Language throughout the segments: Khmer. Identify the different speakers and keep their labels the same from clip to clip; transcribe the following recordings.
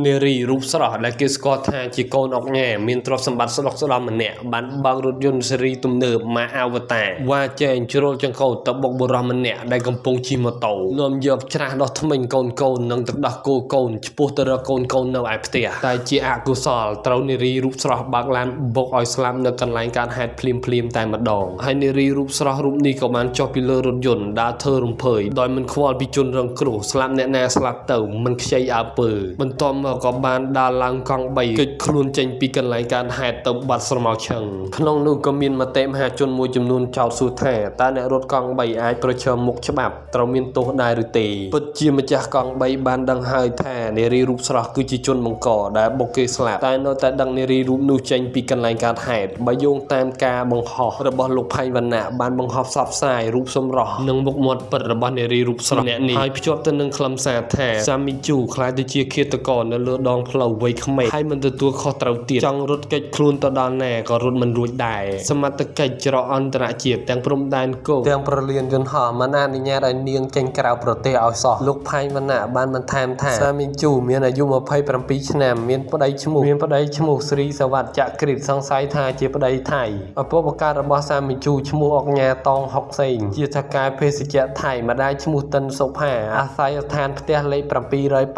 Speaker 1: នារីរូបស្រស់ដែលគេស្គាល់ថាជាកូនឧកញ៉ាមានទ្រព្យសម្បត្តិស្ដុកស្ដំម្នាក់បានបើករថយន្តស៊េរីទំនើបម៉ាកអាវតាវ៉ាចែងជ្រុលចង្កូតទៅបុកបុរសម្នាក់ដែលកំពុងជិះម៉ូតូនាំយកច្រាសដោះធ្មេញកូនកូននិងទឹកដោះគោកូនឆ្ពោះទៅរកកូនកូននៅឯផ្ទះតែជាអកុសលត្រូវនារីរូបស្រស់បើកឡានបុកឲ្យស្លាប់នៅកន្លែងកើតហេតុភ្លាមភ្លាមតែម្ដងហើយនារីរូបស្រស់រូបនេះក៏បានចុះពីលើរថយន្តដើរធ្វើរំភើយដោយមិនខ្វល់ពីជនរងគ្រោះស្លាប់អ្នកណាស្លាប់ទៅមិនខ្ចីអើពើបន្ទាប់មកក៏បានដើរឡើងកង់3គេចខ្លួនចេញពីកន្លែងកើតហេតុទៅបាត់ស្រមោលឈឹងក្នុងនោះក៏មានមតិមហាជនមួយចំនួនចោទសួរថាតើអ្នករត់កង់3អាចប្រឈមមុខច្បាប់ត្រូវមានទោសដែរឬទេពិតជាម្ចាស់កង់3បានដឹងហើយថានារីរូបស្រស់គឺជាជនបង្កដែលបុកគេស្លាប់តែនៅតែដឹកនារីរូបនោះចេញពីកន្លែងកើតហេតុបើយោងតាមការបង្ហោះរបស់លោកផៃវណ្ណៈបានបង្ហោះផ្សព្វផ្សាយរូបសម្រស់និងមុខមាត់ពិតរបស់នារីរូបស្រស់អ្នកនេះហើយភ្ជាប់ទៅនឹងខ្លឹមសារថាសាមីជូក្លាយទៅជាឃាតករនៅលើដងផ្លូវវ័យក្មេងហើយមិនទទួលខុសត្រូវទៀតចង់រត់គេចខ្លួនទៅដល់ណាក៏រត់មិនរួចដែរសមត្ថកិច្ចច្រកអន្តរជាតិទាំងព្រំដែនគោកទាំងប្រលានយន្តហោះមិនអនុញ្ញាតឲ្យនាងចេញក្រៅប្រទេសឲ្យសោះលោកផៃវណ្ណៈបានបន្ថែមថាសាមីជូមានអាយុ27ឆ្នាំមានប្តីឈ្មោះមានប្តីឈ្មោះស្រីសវត្តចក្រិតសង្ស័យថាជាប្តីថៃឪពុកបង្កើតរបស់សាមីជូឈ្មោះអុកញ៉ាតងហុកសេងជាថកែភេសជ្ជៈថៃម្ដាយឈ្មោះតិនសុផាអាស្រ័យដ្ឋានផ្ទះលេខ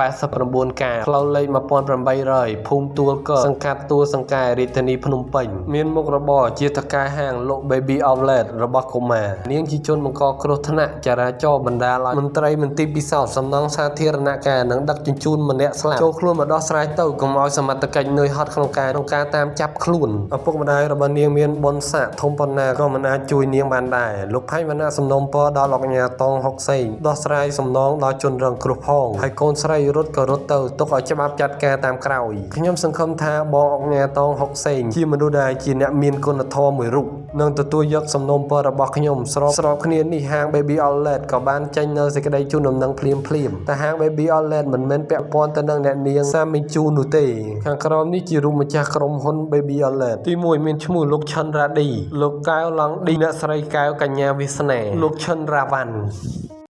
Speaker 1: 789កាផ្លូវលេខ1800ភូមិទួលកសង្កាត់ទួលសង្កែរាជធានីភ្នំពេញមានមុខរបរជាថកែហាងលក់ Baby Outlet របស់កុមារនាងជាជនបង្កគ្រោះថ្នាក់ចរាចរណ៍បណ្ដាលឲ្យមន្ត្រីមន្ទីរពិសោធន៍សំណង់សាធារណការនិងដឹកជញ្ជូនម្នាក់ស្លាប់ចូលខ្លួនមកដោះស្រាយទៅកុំឲ្យសមត្ថកិច្ចនឿយហត់ក្នុងការក្នុងការតាមចាប់ខ្លួនឪពុកម្ដាយរបស់នាងមានបុណ្យស័ក្តិធំប៉ុណ្ណាក៏មិនអាចជួយនាងបានដែរលោកផៃវណ្ណៈសំណូមពរដល់អុកញ៉ាតងហុកសេងដោះស្រាយសំណងដល់ជនរងគ្រោះផងហើយកូនស្រីរត់ក៏រត់ទៅទុកឲ្យច្បាប់ចាត់ការតាមក្រោយខ្ញុំសង្ឃឹមថាបងអុកញ៉ាតងហុកសេងជាមនុស្សដែលជាអ្នកមានគុណធម៌មួយរូបនឹងទទួលយកសំណូមពររបស់ខ្ញុំស្របស្របគ្នានេះហាង Baby Outlet ក៏បានចេញនៅសេចក្តីជូនដំណឹងភ្លាមភ្លាមតែហាង Baby Outlet មិនមែនពាក់ព័ន្ធទៅនឹងអ្នកនាងសាមីជូនោះទេខាងក្រោមនេះជារូបម្ចាស់ក្រុមហ៊ុន Baby Outlet ទី1មានឈ្មោះលោកឈិនរ៉ាឌីលោកកែវឡង់ឌីអ្នកស្រីកែវកញ្ញាវាសនាលោកឈិនរ៉ាវ៉ាន់។